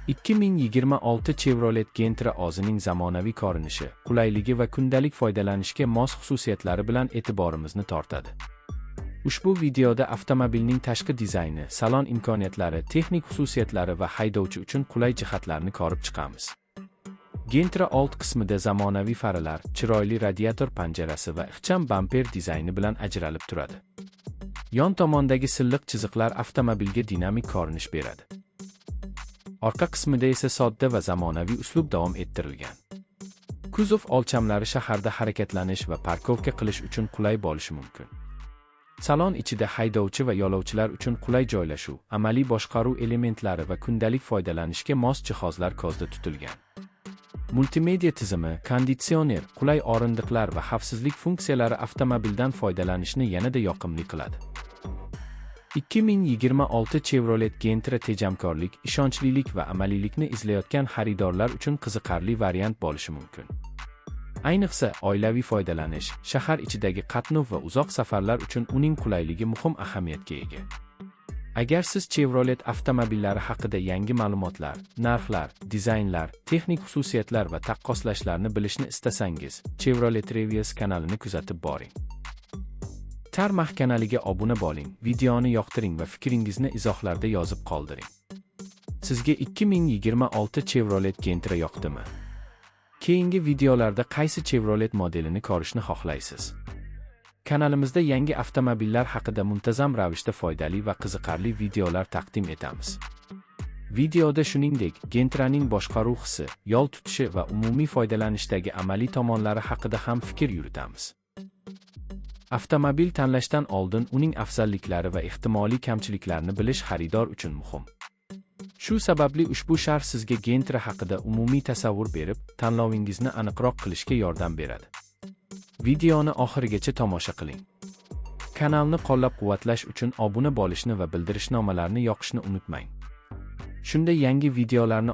2026 Chevrolet Gentra o'zining zamonaviy ko'rinishi, qulayligi va kundalik foydalanishga mos xususiyatlari bilan e'tiborimizni tortadi. Ushbu videoda avtomobilning tashqi dizayni, salon imkoniyatlari, texnik xususiyatlari va haydovchi uchun qulay jihatlarni ko'rib chiqamiz. Gentra old qismida zamonaviy faralar, chiroyli radiator panjarasi va ixcham bamper dizayni bilan ajralib turadi. Yon tomondagi silliq chiziqlar avtomobilga dinamik ko'rinish beradi. Orqa qismida esa sodda va zamonaviy uslub davom ettirilgan. Kuzov o'lchamlari shaharda harakatlanish va парковка qilish uchun qulay bo'lishi mumkin. Salon ichida haydovchi va yo'lovchilar uchun qulay joylashuv, amaliy boshqaruv elementlari va kundalik foydalanishga mos jihozlar ko'zda tutilgan. Multimedia tizimi, konditsioner, qulay o'rindiqlar va xavfsizlik funksiyalari avtomobildan foydalanishni yanada yoqimli qiladi. 2026 Chevrolet Gentra tejamkorlik, ishonchlilik va amaliylikni izlayotgan xaridorlar uchun qiziqarli variant bo'lishi mumkin. Ayniqsa, oilaviy foydalanish, shahar ichidagi qatnov va uzoq safarlar uchun uning qulayligi muhim ahamiyatga ega. Agar siz Chevrolet avtomobillari haqida yangi ma'lumotlar, narxlar, dizaynlar, texnik xususiyatlar va taqqoslashlarni bilishni istasangiz, Chevrolet Reviews kanalini kuzatib boring. Tarmah kanaliga obuna bo'ling, videoni yoqtiring va fikringizni izohlarda yozib qoldiring. Sizga 2026 Chevrolet Gentra yoqdimi? Keyingi videolarda qaysi Chevrolet modelini ko'rishni xohlaysiz? Kanalimizda yangi avtomobillar haqida muntazam ravishda foydali va qiziqarli videolar taqdim etamiz. Videoda shuningdek, Gentraning boshqaruv hissi, yo'l tutishi va umumiy foydalanishdagi amaliy tomonlari haqida ham fikr yuritamiz. Avtomobil tanlashdan oldin uning afzalliklari va ehtimoliy kamchiliklarini bilish xaridor uchun muhim. Shu sababli ushbu sharh sizga Gentra haqida umumiy tasavvur berib, tanlovingizni aniqroq qilishga yordam beradi. Videoni oxirigacha tomosha qiling. Kanalni qo'llab-quvvatlash uchun obuna bo'lishni va bildirishnomalarni yoqishni unutmang. Shunda yangi videolarni